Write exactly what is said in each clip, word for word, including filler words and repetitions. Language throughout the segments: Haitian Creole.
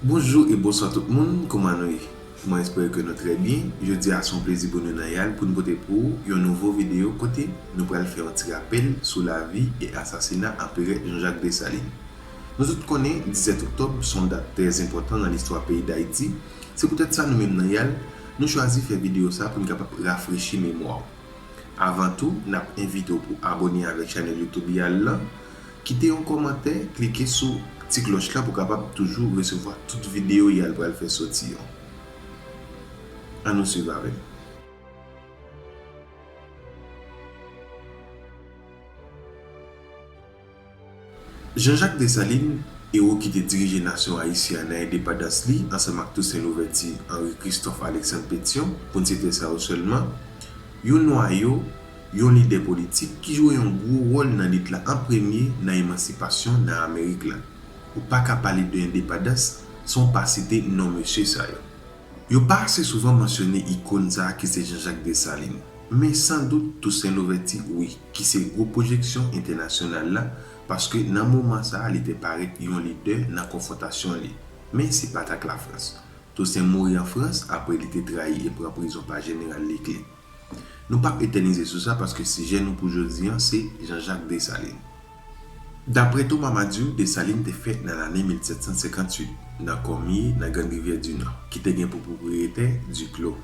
Bonjou e bonswa tout moun, kòman nou ye? Mwen espere ke nou trè byen. Jodi a se yon plezi pou nou nan Yal pou n pote pou ou yon nouvo videyo kote nou pral fè yon ti rapèl sou lavi e asasina Anperè Jean-Jacques Dessalines. Nou tout konnen disèt oktòb se yon dat trè enpòtan nan listwa peyi Dayiti. Se poutèt sa nou menm nan Yal, nou chwazi fè videyo sa pou n kapab rafrechi memwa w. Avan tou, n ap envite w pou abòne avèk chanèl YouTube Yal lan, kite yon kòmantè, klike sou ti klòch la pou w kapab toujou resevwa tout videyo Yal pral fè soti yo. Ann nou swiv avè m. Jean-Jacques Dessalines, ewo ki te dirije nasyon ayisyen an nan endepandans li ansanm ak Toussaint Louverture, Henri Christophe, Alexandre Pétion, pou n site sa yo sèlman, yon nwayo, yon lidè politik ki jwe yon gwo wòl nan lit la an premye nan emansipasyon nan Amerik la. Ou pa ka pale de endepandans san w pa site non mesye sa yo. Yo pa ase souvan mansyone ikòn sa a ki se Jean-Jacques Dessalines, men san dout Toussaint Louverture wi, ki se gwo pwojeksyon entènasyonal la, paske nan moman sa a li te parèt yon lidè nan konfwontasyon li. Men se pa t ak Lafrans. Toussaint mouri an Frans apre li te trayi e pran prizon pa jeneral Leclerc. Nou p ap etènize sou sa paske sijè nou pou jodi an se Jean-Jacques Dessalines. Daprè Thomas Madiou, Dessalines te fèt nan lane mil sèt san senkantuit nan Kòmye, nan Grann Rivyè di Nò, ki te gen pou pwopriyetè Duclos.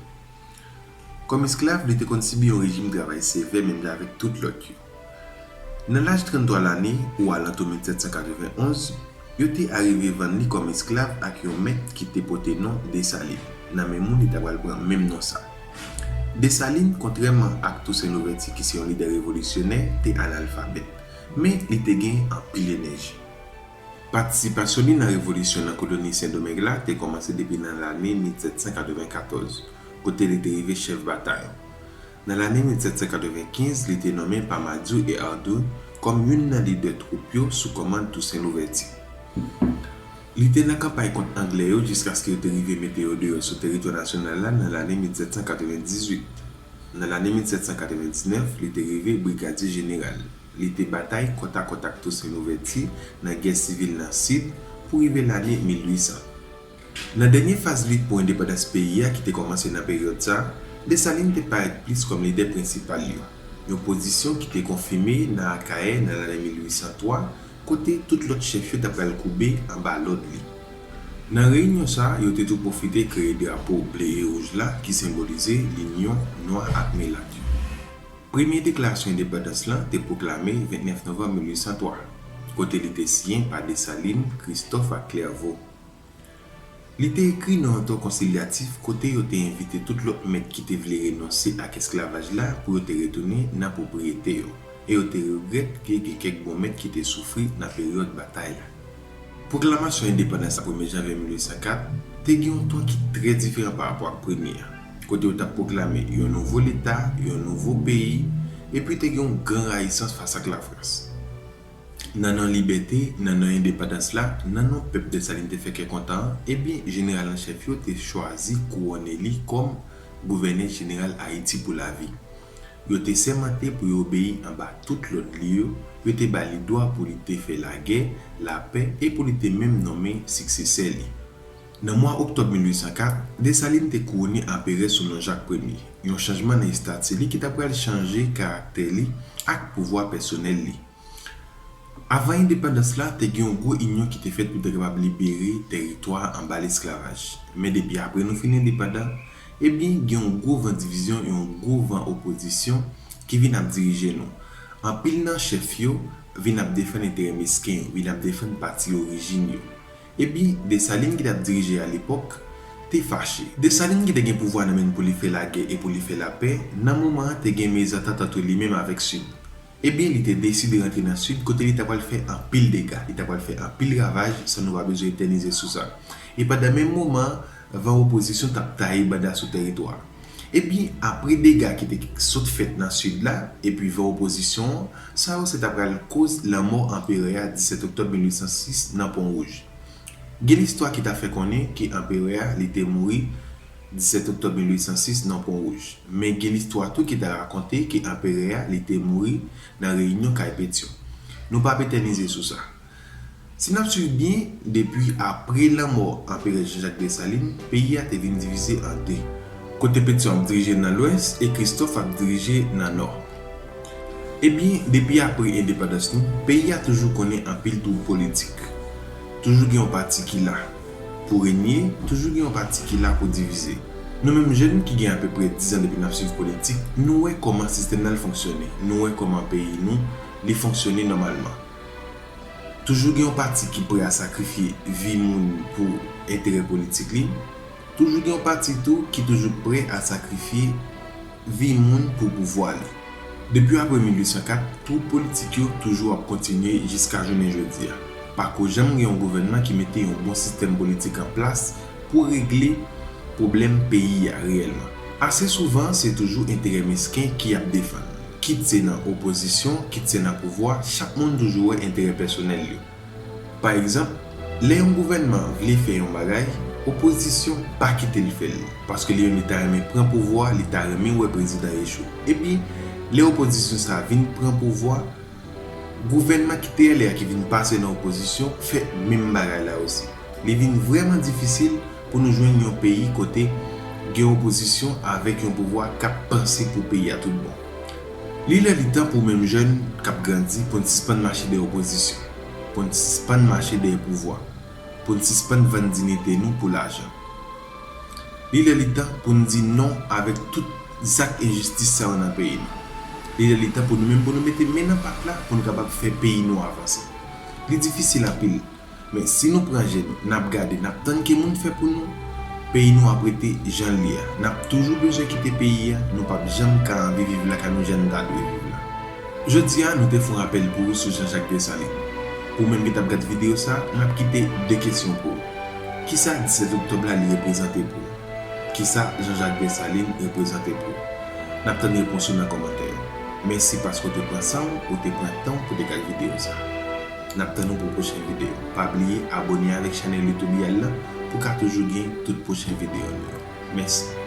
Kòm esklav, li te konn sibi yon rejim travay sevè menm jan avèk tout lòt yo. Nan laj tranntwa lane, ou alantou mil sèt san katrevenn onz, yo te arive vann li kòm esklav ak yon mèt ki te pote non Desalin. Nan men moun, li ta pral pran menm non sa. Desalin, kontrèman ak Tousen Louvèti ki se yon lidè revolisyonè, te analfabèt, men li te gen anpil enèji. Patisipasyon li nan revolisyon nan koloni Sendomeng la te kòmanse depi nan lane mil sèt san katrevenkatòz, kote li te rive chèf batay. Nan lane mil sèt san katrevenkenz, li te nonmen pa Madiou e Ardoin kòm youn nan lidè twoup yo sou kòmand Tousen Louvèti. Li te nan kanpay kont Anglè yo jiskaske yo te rive mete yo deyò sou teritwa nasyonal la nan lane mil sèt san katrevendizuit. Nan lane mil sèt san katrevendiznèf, li te rive brigadye jeneral. Li te batay kòtakòt ak Tousen Louvèti nan gè sivil nan Sid pou rive lane mil uit san. Nan dènye faz lit pou endepandans peyi a ki te kòmanse nan peryòd sa a, Desalin te parèt plis kòm lidè prensipal yo, yon pozisyon ki te konfime nan Akayè nan lane mil uit san twa, kote tout lòt chèf yo ta pral koube anba lòd li. Nan reyinyon sa a, yo te tou pwofite kreye drapo ble e wouj la ki senbolize linyon nwa ak milat yo. Premye deklarasyon endepandans lan te pwoklame vennèf novanm mil uit san twa, kote li te siyen pa Desalin, Kristòf ak Klèvo. Li te ekri nan yon ton konsilyatif kote yo te envite tout lòt mèt ki te vle renonse ak esklavaj la pou yo te retounen nan pwopriyete yo, e yo te regrèt ke gen kèk bon mèt ki te soufri nan peryòd batay la. Pwoklamasyon endepandans la premye janvye mil uit san kat te gen yon ton ki trè diferan parapò ak premye a, kote yo t ap pwoklame yon nouvo leta, yon nouvo peyi, epi te gen yon gran rayisans fas ak Lafrans. Nan non libète, nan non endepandans la, nan non pèp Desalin te fè kè kontan an, ebyen, jeneral an chèf yo te chwazi kouwone li kòm gouvènè jeneral Ayiti pou lavi. Yo te sèmante pou yo obeyi anba tout lòd li yo, yo te ba li dwa pou li te fè lagè, lapè, e pou li te menm nonmen siksesè li. Nan mwa oktòb mil uit san kat, Desalin te kouwone anperè sou non Jak Premye, yon chanjman nan estati li ki ta pral chanje karaktè li ak pouvwa pèsonèl li. Avan endepandans la, te gen yon gwo inyon ki te fèt pou te kapab libere teritwa a anba lesklavaj. Men depi apre nou fin endepandan, ebyen, gen yon gwo van divizyon, yon gwo van opozisyon ki vin ap dirije nou. Anpil nan chèf yo vin ap defann enterè mesken yo, vin ap defann pati orijin yo. Ebyen, Desalin ki t ap dirije alepòk, te fache. Desalin ki te gen pouvwa nan men l pou li fè lagè e pou li fè lapè, nan moman an te gen mezantant ant li menm avèk Sid. Ebyen, li te deside rantre nan Sid, kote li ta pral fè anpil dega, li ta pral fè anpil ravaj, san nou pa bezwen etènize sou sa. E pandan menm moman an, van opozisyon t ap taye banda sou teritwa a. Ebyen, apre dega ki te sot fèt nan Sid la, epi van opozisyon an, sa yo se ta pral koz lanmò anperè a disèt oktòb mil uit san sis nan Pon Wouj. Gen listwa ki ta fè konnen ke anperè a, li te mouri disèt oktòb mil uit san sis nan Pon Wouj. Men gen listwa tou ki ta rakonte ke anperè a, li te mouri nan reyinyon kay Petyon. Nou p ap etènize sou sa. Si n ap swiv byen, depi apre lanmò Anperè Jean-Jacques Dessalines, peyi a te vin divize an de, kote Pétion ap dirije nan lwès e Christophe ap dirije nan nò. Ebyen, depi apre endepandans nou, peyi a toujou konnen anpil twoub politik. Toujou gen yon pati ki la pou renye, toujou gen yon pati ki la pou divize. Nou menm jèn ki gen apeprè diz an depi n ap swiv politik, nou wè kòman sistèm nan fonksyone, nou wè kòman peyi nou, li fonksyone nòmalman. Toujou gen yon pati ki prè a sakrifye vi moun pou enterè politik li. Toujou gen yon pati tou ki toujou prè a sakrifye vi moun pou pouvwa li. Depi apre mil uit san kat, twoub politik yo toujou ap kontinye jiska jounen jodi a. Pako janm gen yon gouvènman ki mete yon bon sistèm politik an plas pou regle pwoblèm peyi a reyèlman. Ase souvan, se toujou enterè mesken ki ap defann. Kit se nan opozisyon, kit se nan pouvwa, chak moun toujou wè enterè pèsonèl yo. Pa egzanp, lè yon gouvènman vle fè yon bagay, opozisyon pa kite l fè l, paske li menm li ta renmen pran pouvwa, li ta renmen wè prezidan echwe. Epi, lè opozisyon sa a vin pran pouvwa, gouvènman ki te yè a ki vin pase nan opozisyon fè menm bagay la osi. Li vin vrèman difisil pou nou jwenn yon peyi kote gen opozisyon avèk yon pouvwa k ap panse pou peyi a tout bon. Li lè li tan pou menm jèn k ap grandi pou n sispann mache dèyè opozisyon, pou n sispann mache dèyè pouvwa, pou n sispann vann diyite nou pou lajan. Li lè li tan pou n di non avèk tout zak enjistis sa yo nan peyi nou. Li lè li tan pou nou menm pou nou mete men nan pat la pou n kapab fè peyi nou avanse. Li difisil anpil, men si nou pran je nou, n ap gade, n ap tann ke moun fè pou nou, peyi nou ap rete jan l ye a. N ap toujou bezwen kite peyi a, nou p ap janm ka anvi viv lakay nou jan nou ta dwe viv la. Jodi a, nou te fè yon apèl pou ou sou Jean-Jacques Dessalines. Pou ou menm ki t ap gad videyo sa, n ap kite de kesyon pou ou. Kisa disèt oktòb la li reprezante pou ou? Kisa Jean-Jacques Dessalines reprezante pou ou? N ap tann repons ou nan kòmantè yo. Mèsi paske w te pran san w, ou te pran tan w pou te gad videyo sa. N ap tann ou pou pwochen videyo. Pa bliye abòne avèk chanèl YouTube Yal la pou w ka toujou gen tout pwochen videyo nou yo. Mèsi.